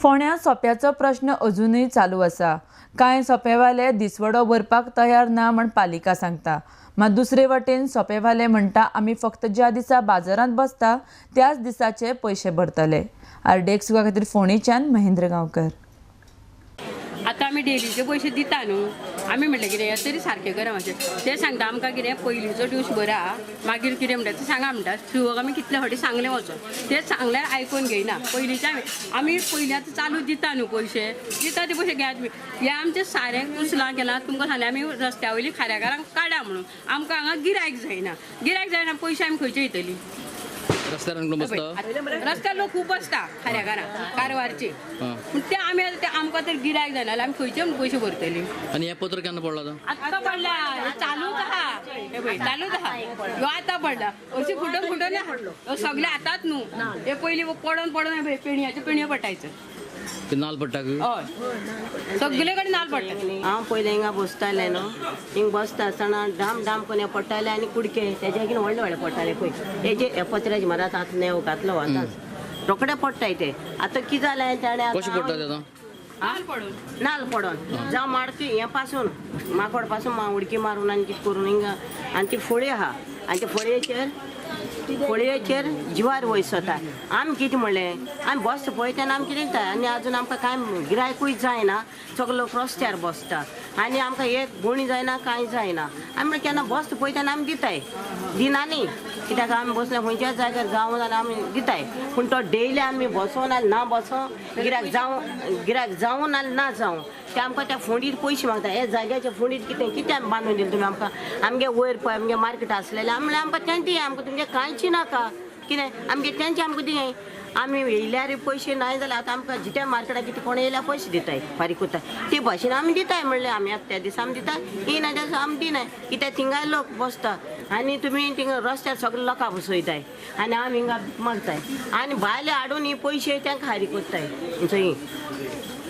फोंड्या सोप्याचो प्रश्न अजूनय चालू आसा. कांय सोपेवाले दिसवडो भरपाक तयार ना म्हण पालिका सांगता. मात दुसरे वटेन सोपेवाले म्हणटा आमी फक्त ज्या दिसा बाजारांत बसता त्याच दिसाचे पयशे भरतले. आरडीएक्स खातीर फोंडेच्यान महेंद्र गांवकर. आतां आमी डेलीचे पयशे दिता न्हू, आमी म्हणलें कितें तरी सारकें करा मातशें. ते सांगता आमकां कितें पयलींचो ड्यूस बरा, मागीर कितें म्हणटा तें सांगा म्हणटा. शिवक आमी कितले फावटी सांगलें वचोन, ते सांगल्यार आयकून घेयना. पयलींचे आमी पयलीं आतां चालू दिता न्हू पयशे, दिता ते पयशे घेयात तुमी. हें आमचें सारें कुसलां केलां तुमकां सांगलें आमी रस्त्या वयली खाऱ्याकारांक काडा म्हणून, आमकां हांगा गिरायक जायना. गिरायक जायना पयशे आमी खंयचे दितली? रस्त्यार बसता, रस्त्यार लोक खूब बसता खाऱ्याकारां कारवारची, पूण ते आमी आतां ते आमकां तर गिरायक जायना जाल्यार आमी खंयचे म्हूण पयशे भरतली? आनी हें पत्र केन्ना पडलां? आतां पडला, चालूच आहा, हे पळय चालूच आहा, ह्यो आतां पडला, अशी फुटून फुटून ह्यो सगळे आतांच न्हू, हे पयलीं पडोन पडोन हे पेणयाच्यो पेणयो पडटायचो. ते नाल पडटा? हय, सगळे कडेन नाल पडटा. हांव पयलीं हिंगा बसतालें न्हू, हिंगा बसता आसतना डाम डाम करून पडटाले आनी कुडके तेज्या कितें व्हडले व्हडले पडटाले पळय, तेजे हे पत्र्याचे मरात आतां नेव घातलो आतांच रोखडे पडटाय ते. आतां कितें जालें ताणें कशें पडटा ते आतां? नाल पडोन जावं माडकी हें पासून माकोड पासून उडकी मारून आनी कितें करून हिंगा, आनी ती फळी आहा आनी ते फळयेचेर जिवार वयसता. आमी कितें म्हणलें, आमी बसता पळय तेन्ना आमी कितें दिता आनी आजून आमकां कांय गिरायकूय जायना, सगळे लोक रस्त्यार बसता आनी आमकां एक गुणी जायना कांय जायना. आमी केन्ना बसता पळय तेन्ना आमी दिताय, दिना न्ही कित्याक आमी बसले खंयच्याच जाग्यार जावं जाल्यार आमी दिताय, पूण तो डेली आमी बसों नाल्यार ना बसों, गिरायक जावं गिरायक जावं नाल्यार ना जावं, ते आमकां त्या फोंडीर पयशे मागता. हे जाग्याच्या फोंडीर कितें कितें बांदून दिलें तुमी आमकां? आमगे वयर पळय आमगे मार्केट आसलेलें, आमी म्हणलें आमकां तेंचे दिया, आमकां तुमगें कांयच नाका, कितें आमगे तेंचे आमकां दियाय. आमी येयल्यार पयशे नाय जाल्यार आतां आमकां जित्या मार्केटाक कितें कोण येयल्यार पयशे दिताय फारीक करताय, ते भाशेन आमी दिताय म्हणलें आमी आतां त्या दिसा आमी दिताय, येयना त्या दिसा आमी दिनाय, कित्याक थिंगाय लोक बसता आनी तुमी थिंगा रस्त्यार सगळे लोकां बसयताय आनी आमी हिंगा मागताय आनी भायले हाडून ही पयशे तांकां फारीक करताय थंय.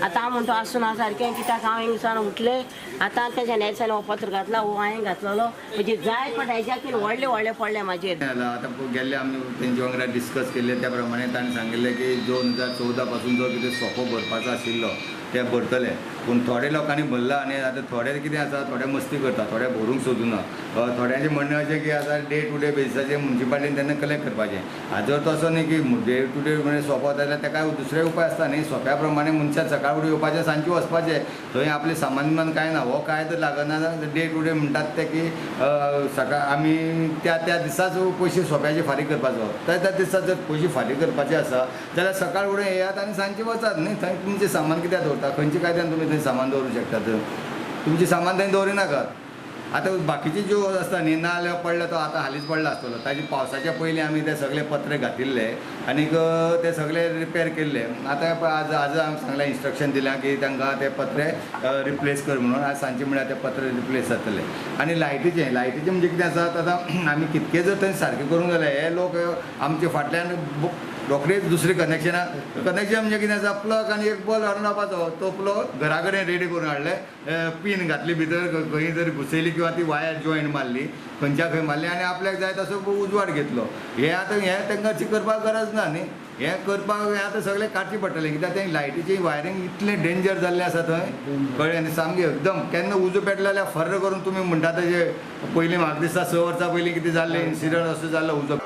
आतां हांव म्हणटा आसूं ना सारकें, कित्याक हांव हिंगसान उठलें आतां तेज्या दिसांनी हो पत्र घातला, हो हांवें घातलेलो म्हणजे जाय पण हेज्या कितें व्हडले व्हडले पडले म्हाजेर. आतां गेल्ले आमी तेंचे वांगडा डिस्कस केल्ले त्या प्रमाणे ताणें सांगिल्लें की 2014 पासून जो कितें सोपो भरपाचो आशिल्लो ते भरतले, पूण थोडे लोकांनी भरला आनी आतां थोडे कितें आसा, थोडे मस्ती करता, थोडे भरूंक सोदूना. थोड्यांचें म्हणणें अशें की आतां डे टू डे बेसिसाचेर मुन्सिपालिटीन तेन्ना कलेक्ट करपाचें. हाजो अर्थ असो न्ही की डे टू डे म्हणजे सोंपो जाल्यार तेका दुसरे उपाय आसता न्ही. सोंप्या प्रमाणे मनशान सकाळ फुडें येवपाचें सांजचें वचपाचें, थंय आपलें सामान बिमान कांय ना, हो कांय लागना. डे टू डे म्हणटात ते की सकाळ आमी त्या त्या दिसाच पयशे सोंप्याचे फारीक करपाचो, त्या त्या दिसा जर पयशे फारीक करपाचे आसा जाल्यार सकाळ फुडें येयात आनी सांजचें वचात न्ही. थंय तुमचें सामान कित्याक दवरता? खंयच्या कायद्यान तुमी थंय सामान दवरूंक शकतात? तुमचें सामान थंय दवरिनाकात. आतां बाकीचे ज्यो आसता न्ही, नाल्ल पडला तो आतां हालींच पडला आसतलो, ताजे पावसाच्या पयलीं आमी ते सगळे पत्रे घातिल्ले आनीक ते सगळे रिपेर केल्ले. आतां आज आज आमी सांगलें, इन्स्ट्रक्शन दिलां की तांकां ते पत्रे रिप्लेस कर म्हणून. आज सांजचे म्हळ्यार ते पत्रे रिप्लेस जातले. आनी लायटीचें म्हणजे कितें आसा, आतां आमी कितके जर थंय सारकें करूंक जाल्यार हे लोक आमचे फाटल्यान रोखडेच दुसरें कनेक्शनां, कनेक्शन म्हणजे कितें आसा, प्लग आनी एक बल्ब हाडून लावपाचो, तो प्लग घरा कडेन रेडी करून हाडले, पीन घातली भितर खंय तरी घुसयली किंवा ती वायर जॉयंट मारली खंयच्या खंय मारली आनी आपल्याक जाय तसो उजवाड घेतलो. हें आतां हें तांकां करपाक गरज ना न्ही, हें करपाक हें आतां सगळें काडचें पडटलें, कित्याक तें लायटीचें वायरींग इतलें डेंजर जाल्लें आसा थंय, कळ्ळें न्ही? सामकें एकदम केन्ना उजो पेटलो जाल्यार फर्र करून तुमी म्हणटा तेजें पयलीं म्हाका दिसता 6 वर्सां पयलीं कितें जाल्लें इन्सिडंट असो जाल्लो उजो.